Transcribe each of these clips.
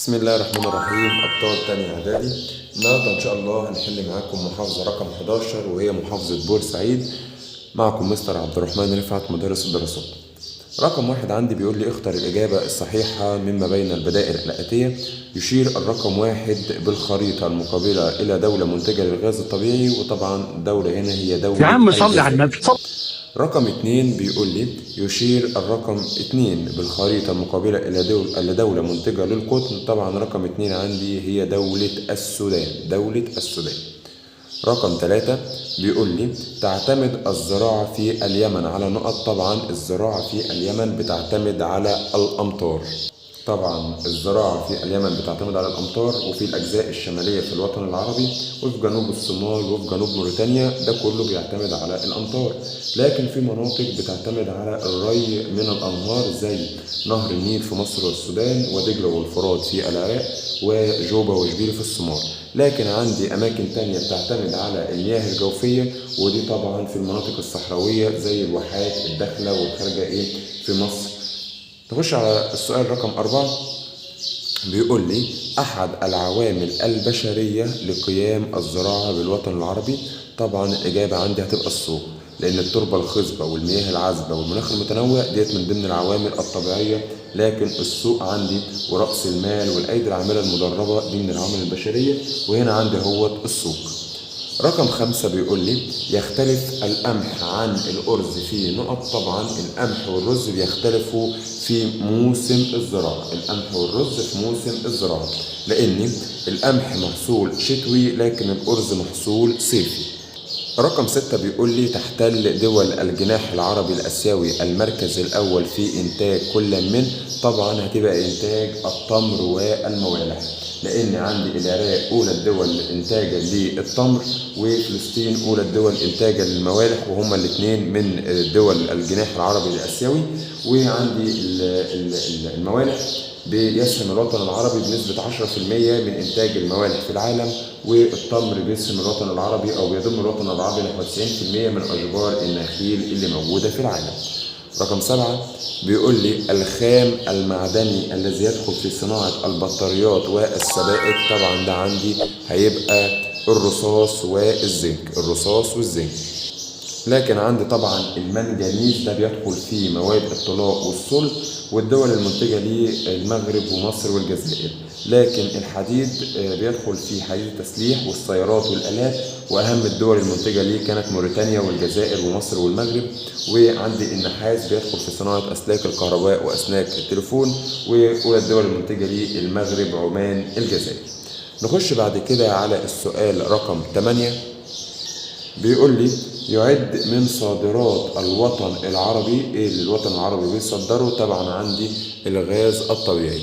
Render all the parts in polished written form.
بسم الله الرحمن الرحيم. أبطال تانية إعدادي، النهاردة إن شاء الله هنحل معاكم محافظة رقم 11 وهي محافظة بورسعيد. معكم مستر عبد الرحمن رفعت مدرس الدراسات. رقم 1 عندي بيقول لي اختر الإجابة الصحيحة مما بين البدائل الآتية. يشير الرقم 1 بالخريطة المقابلة إلى دولة منتجة للغاز الطبيعي، وطبعا الدولة هنا هي يا دولة عم صلي على الجزائر. النبي صل. رقم 2 بيقول لي يشير الرقم 2 بالخريطة المقابلة إلى دولة منتجة للقطن. طبعا رقم 2 عندي هي دولة السودان، دولة السودان. رقم 3 بيقول لي تعتمد الزراعة في اليمن على نقط. طبعا الزراعة في اليمن بتعتمد على الأمطار. طبعا الزراعة في اليمن بتعتمد على الأمطار، وفي الأجزاء الشمالية في الوطن العربي، وفي جنوب الصومال، وفي جنوب موريتانيا، ده كله بيعتمد على الأمطار. لكن في مناطق بتعتمد على الري من الأنهار زي نهر النيل في مصر والسودان، ودجلة والفرات في العراق، وجوبا وجبيل في الصومال. لكن عندي أماكن تانية بتعتمد على المياه الجوفية، ودي طبعا في المناطق الصحراوية زي الواحات الداخلة والخارجة في مصر. نخش على السؤال رقم 4 بيقول لي أحد العوامل البشرية لقيام الزراعة بالوطن العربي. طبعا الإجابة عندي هتبقى السوق، لأن التربة الخصبة والمياه العذبة والمناخ المتنوع ديت من ضمن العوامل الطبيعية، لكن السوق عندي ورأس المال والأيدي العاملة المدربة دي من العوامل البشرية، وهنا عندي هو السوق. رقم 5 بيقول لي يختلف القمح عن الأرز في نقط. طبعا القمح والرز بيختلفوا في موسم الزراعة، القمح والرز في موسم الزراعة، لأن القمح محصول شتوي لكن الأرز محصول صيفي. رقم 6 بيقول لي تحتل دول الجناح العربي الآسيوي المركز الأول في إنتاج كل من. طبعا هتبقى إنتاج التمر والموالح، لأن عندي العراق أولى الدول إنتاجا للتمر، وفلسطين أولى الدول إنتاجا للموالح، وهما الاثنين من دول الجناح العربي الآسيوي. وعندي الموالح بيسهم الوطن العربي بنسبة 10% من إنتاج الموالح في العالم، والتمر بيسهم الوطن العربي أو بيضم الوطن العربي نحو 90% من أشجار النخيل اللي موجودة في العالم. رقم 7 بيقول لي الخام المعدني الذي يدخل في صناعة البطاريات والسبائك. طبعا ده عندي هيبقى الرصاص والزنك، الرصاص والزنك. لكن عندي طبعا المنجنيز ده بيدخل في مواد الطلاء والصلب، والدول المنتجة ليه المغرب ومصر والجزائر. لكن الحديد بيدخل في حديد التسليح والسيارات والآلات، وأهم الدول المنتجة ليه كانت موريتانيا والجزائر ومصر والمغرب. وعندي النحاس بيدخل في صناعة أسلاك الكهرباء وأسلاك التليفون، وأولى الدول المنتجة ليه المغرب، عمان، الجزائر. نخش بعد كده على السؤال رقم 8 بيقول لي يعد من صادرات الوطن العربي. ايه اللي الوطن العربي بيصدره؟ طبعا عندي الغاز الطبيعي.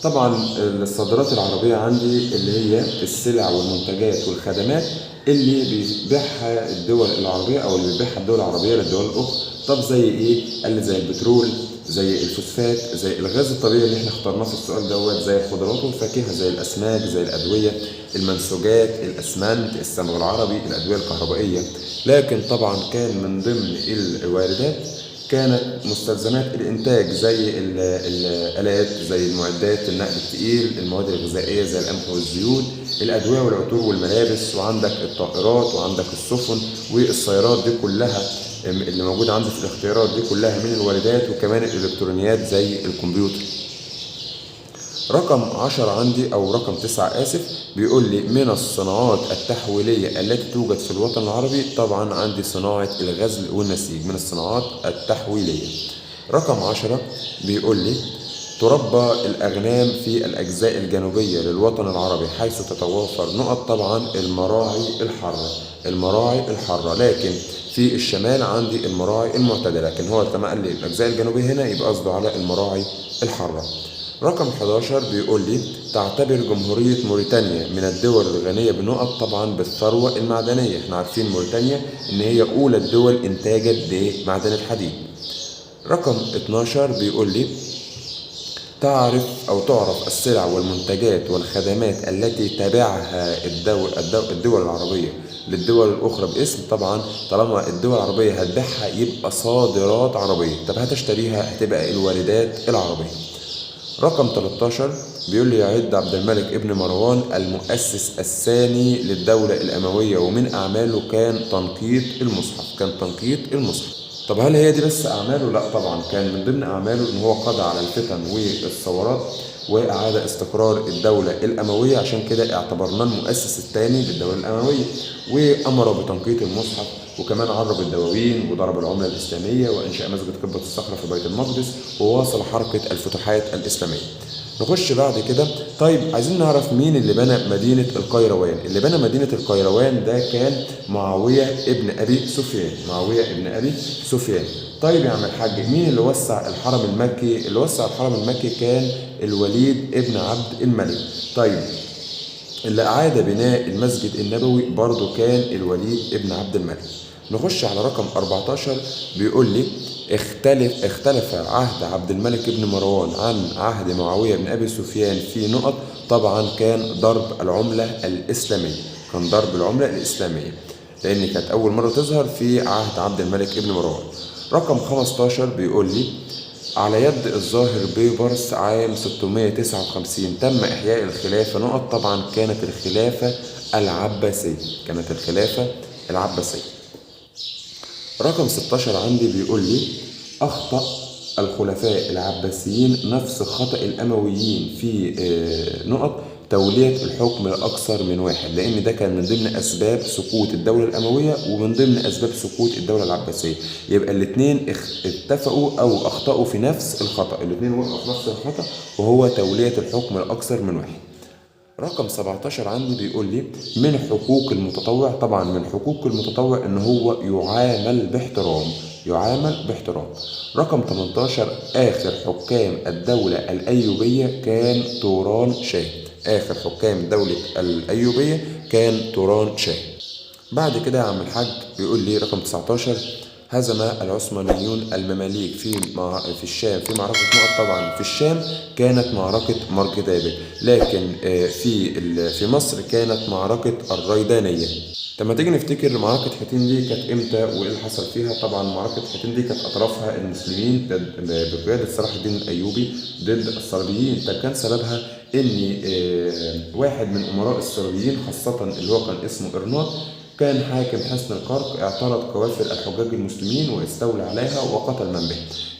طبعا الصادرات العربية عندي اللي هي السلع والمنتجات والخدمات اللي بيبيعها الدول العربية أو اللي بيبيعها الدول العربية للدول الأخرى. طب زي إيه؟ قال لي زي البترول، زي الفوسفات، زي الغاز الطبيعي اللي احنا اخترناه في السؤال دوت، زي الخضروات والفاكهة، زي الأسماك، زي الأدوية، المنسوجات، الأسمنت، الصمغ العربي، الأدوية الكهربائية. لكن طبعا كان من ضمن الواردات كانت مستلزمات الإنتاج زي الآلات، زي المعدات، النقل الثقيل، المواد الغذائية زي القمح والزيوت، الأدوية والعطور والملابس، وعندك الطائرات وعندك السفن والسيارات، دي كلها اللي موجودة عندي في الاختيارات دي كلها من الواردات، وكمان الإلكترونيات زي الكمبيوتر. رقم 10 عندي أو رقم 9 آسف بيقول لي من الصناعات التحويلية التي توجد في الوطن العربي. طبعا عندي صناعة الغزل والنسيج من الصناعات التحويلية. رقم 10 بيقول لي تربى الأغنام في الأجزاء الجنوبية للوطن العربي حيث تتوافر نقط. طبعا المراعي الحارة، المراعي الحارة. لكن في الشمال عندي المراعي المعتدلة، لكن هو لما قال لي الأجزاء الجنوبية هنا يبقى قصده على المراعي الحارة. رقم 11 بيقول لي تعتبر جمهورية موريتانيا من الدول الغنية بنقط. طبعا بالثروة المعدنية، احنا عارفين موريتانيا ان هي أولى الدول إنتاجا لمعدن الحديد. رقم 12 بيقول لي تعرف أو تعرف السلع والمنتجات والخدمات التي تبيعها الدول العربية للدول الأخرى باسم. طبعا طالما الدول العربية هتبيعها يبقى صادرات عربية، طب هتشتريها هتبقى الواردات العربية. رقم 13 بيقول لي يعد عبد الملك ابن مروان المؤسس الثاني للدولة الأموية، ومن أعماله كان تنقيط المصحف، كان تنقيط المصحف. طب هل هي دي بس أعماله؟ لا طبعا، كان من ضمن أعماله إن هو قضى على الفتن والثورات وأعاد استقرار الدولة الأموية، عشان كده اعتبرناه المؤسس الثاني للدولة الأموية، وأمر بتنقيط المصحف، وكمان عرب الدواوين وضرب العملة الإسلامية وإنشاء مسجد قبة الصخرة في بيت المقدس، وواصل حركة الفتوحات الإسلامية. نخش بعد كده. طيب عايزين نعرف مين اللي بنى مدينة القيروان. اللي بنى مدينة القيروان ده كان معاوية ابن أبي سفيان، معاوية ابن أبي سفيان. طيب يا عم الحاج، مين اللي وسع الحرم المكي؟ اللي وسع الحرم المكي كان الوليد ابن عبد الملك. طيب اللي أعاد بناء المسجد النبوي برضو كان الوليد ابن عبد الملك. نخش على رقم 14، بيقول لي اختلف عهد عبد الملك بن مروان عن عهد معاوية بن أبي سفيان في نقط. طبعا كان ضرب العملة الإسلامية، كان ضرب العملة الإسلامية، لأن كانت أول مرة تظهر في عهد عبد الملك بن مروان. رقم 15 بيقول لي على يد الظاهر بيبرس عام 659 تم إحياء الخلافة نقط. طبعا كانت الخلافة العباسية، كانت الخلافة العباسية. رقم 16 عندي بيقول لي أخطأ الخلفاء العباسيين نفس خطأ الأمويين في نقط تولية الحكم لأكثر من واحد، لأن ده كان من ضمن أسباب سقوط الدولة الأموية ومن ضمن أسباب سقوط الدولة العباسية. يبقى الاتنين اتفقوا أو أخطأوا في نفس الخطأ، الاتنين وقعوا في نفس الخطأ وهو تولية الحكم لأكثر من واحد. رقم 17 عندي بيقول لي من حقوق المتطوع. طبعا من حقوق المتطوع ان هو يعامل باحترام، يعامل باحترام. رقم 18 آخر حكام الدولة الأيوبية كان توران شاه، آخر حكام الدولة الأيوبية كان توران شاه. بعد كده يا عم الحاج بيقول لي رقم 19 هزم العثمانيون المماليك في الشام في معركة نقط. طبعا في الشام كانت معركة مرج دابق، لكن في مصر كانت معركة الريدانية. طب ما تيجي نفتكر معركة حطين دي كانت امتى وايه اللي حصل فيها؟ طبعا معركة حطين دي كانت اطرافها المسلمين بقيادة صلاح الدين الايوبي ضد الصليبيين. طب كان سببها ان واحد من امراء الصليبيين خاصة اللي هو كان اسمه ارناط، كان حاكم حصن الكرك، اعترض قوافل الحجاج المسلمين واستولى عليها وقتل من به.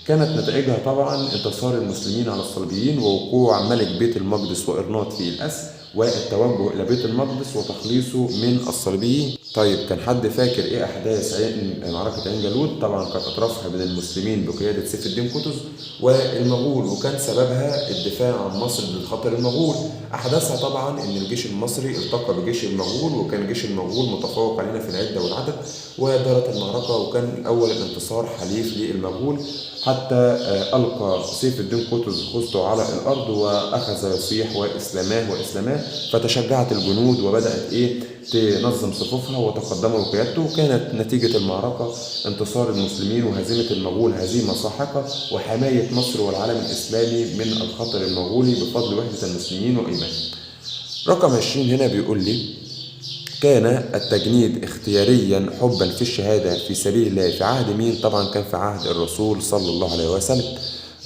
كانت نتائجها طبعا انتصار المسلمين على الصليبيين ووقوع ملك بيت المقدس وإرناط في الأسر والتوجه إلى بيت المقدس وتخليصه من الصليبيين. طيب كان حد فاكر إيه أحداث معركة عين جالوت؟ طبعا كانت أطرافها من المسلمين بقيادة سيف الدين قطز والمغول، وكان سببها الدفاع عن مصر ضد خطر المغول. أحداثها طبعا إن الجيش المصري التقى بجيش المغول، وكان جيش المغول متفوق علينا في العدة والعدد، ودارت المعركة، وكان أول الانتصار حليف للمغول حتى ألقى سيف الدين قطز خوذته على الأرض وأخذ يصيح وإسلاماه وإسلاماه، فتشجعت الجنود وبدأت تنظم صفوفها وتقدموا بقيادته. وكانت نتيجة المعركة انتصار المسلمين وهزيمة المغول هزيمة ساحقة، وحماية مصر والعالم الإسلامي من الخطر المغولي بفضل وحدة المسلمين وإيمانهم. رقم 20 هنا بيقول لي كان التجنيد اختياريا حبا في الشهادة في سبيل الله في عهد مين؟ طبعا كان في عهد الرسول صلى الله عليه وسلم.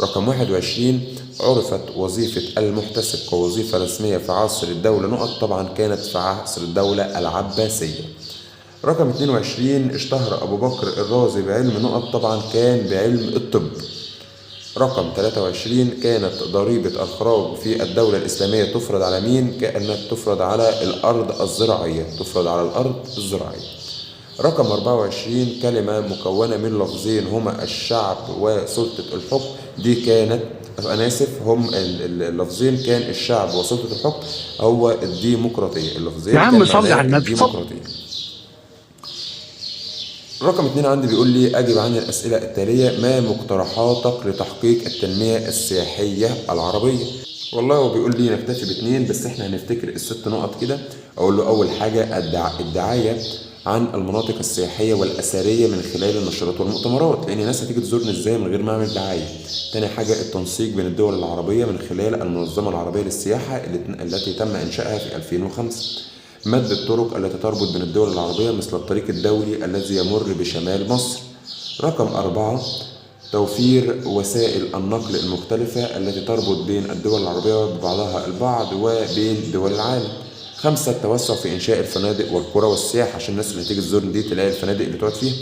رقم 21 عرفت وظيفة المحتسب كوظيفة رسمية في عصر الدولة نقط. طبعا كانت في عصر الدولة العباسية. رقم 22 اشتهر أبو بكر الرازي بعلم نقط. طبعا كان بعلم الطب. رقم 23 كانت ضريبة الخراج في الدولة الإسلامية تفرض على مين؟ كانت تفرض على الأرض الزراعية، تفرض على الأرض الزراعية. رقم 24 كلمة مكونة من لفظين هما الشعب وسلطة الحكم، دي كانت، أنا آسف، هم اللفظين كان الشعب وسلطة الحكم، هو الديمقراطية. اللفظين يا عم كان صلي معناه على النبي. الديمقراطية. رقم 2 عندي بيقول لي أجب عن الأسئلة التالية، ما مقترحاتك لتحقيق التنمية السياحية العربية؟ والله هو بيقول لي نكتفي باتنين، بس احنا هنفتكر الست نقط كده. أقول له أول حاجة الدعاية عن المناطق السياحية والأثرية من خلال النشرات والمؤتمرات، لأن الناس هتيجي تزورني إزاي من غير ما أعمل دعاية. تاني حاجة التنسيق بين الدول العربية من خلال المنظمة العربية للسياحة التي تم إنشائها في 2005. مد الطرق التي تربط بين الدول العربية مثل الطريق الدولي الذي يمر بشمال مصر. رقم 4 توفير وسائل النقل المختلفة التي تربط بين الدول العربية ببعضها البعض وبين دول العالم. 5، التوسع في إنشاء الفنادق والقرى والسياحة، عشان الناس اللي هتيجي تزور دي تلاقي الفنادق اللي تقعد فيها.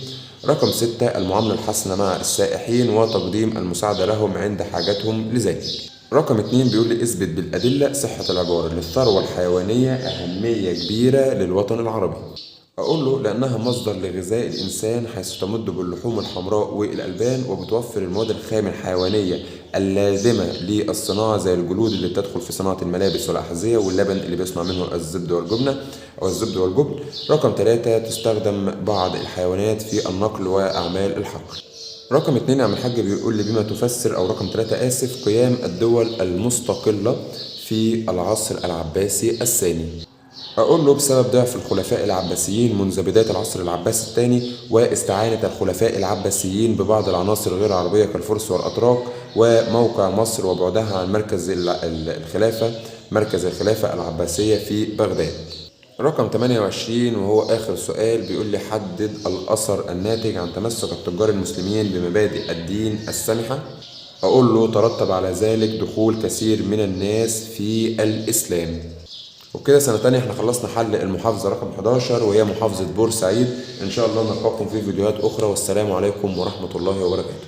رقم 6، المعاملة الحسنة مع السائحين وتقديم المساعدة لهم عند حاجتهم لذلك. رقم 2 بيقول لي اثبت بالأدلة صحة العبارة للثروة الحيوانية أهمية كبيرة للوطن العربي. أقول له لأنها مصدر لغذاء الإنسان، حيث تمد باللحوم الحمراء والألبان، وبتوفر المواد الخام الحيوانية اللازمة للصناعة زي الجلود اللي بتدخل في صناعة الملابس والأحذية، واللبن اللي بيصنع منه الزبد والجبنة أو الزبد والجبن. رقم 3، تستخدم بعض الحيوانات في النقل وأعمال الحقل. رقم 2 يا عم الحاج بيقول لي بما تفسر، أو رقم 3 آسف، قيام الدول المستقلة في العصر العباسي الثاني. أقول له بسبب ضعف الخلفاء العباسيين منذ بداية العصر العباسي الثاني، واستعانة الخلفاء العباسيين ببعض العناصر غير العربية كالفرس والأتراك، وموقع مصر وبعدها عن مركز الخلافة، مركز الخلافة العباسية في بغداد. رقم 28 وهو آخر سؤال بيقول لي حدد الأثر الناتج عن تمسك التجار المسلمين بمبادئ الدين السمحة. أقول له ترتب على ذلك دخول كثير من الناس في الإسلام. وبكده سنة تانية احنا خلصنا حل المحافظة رقم 11 وهي محافظة بورسعيد. إن شاء الله نلقاكم في فيديوهات أخرى، والسلام عليكم ورحمة الله وبركاته.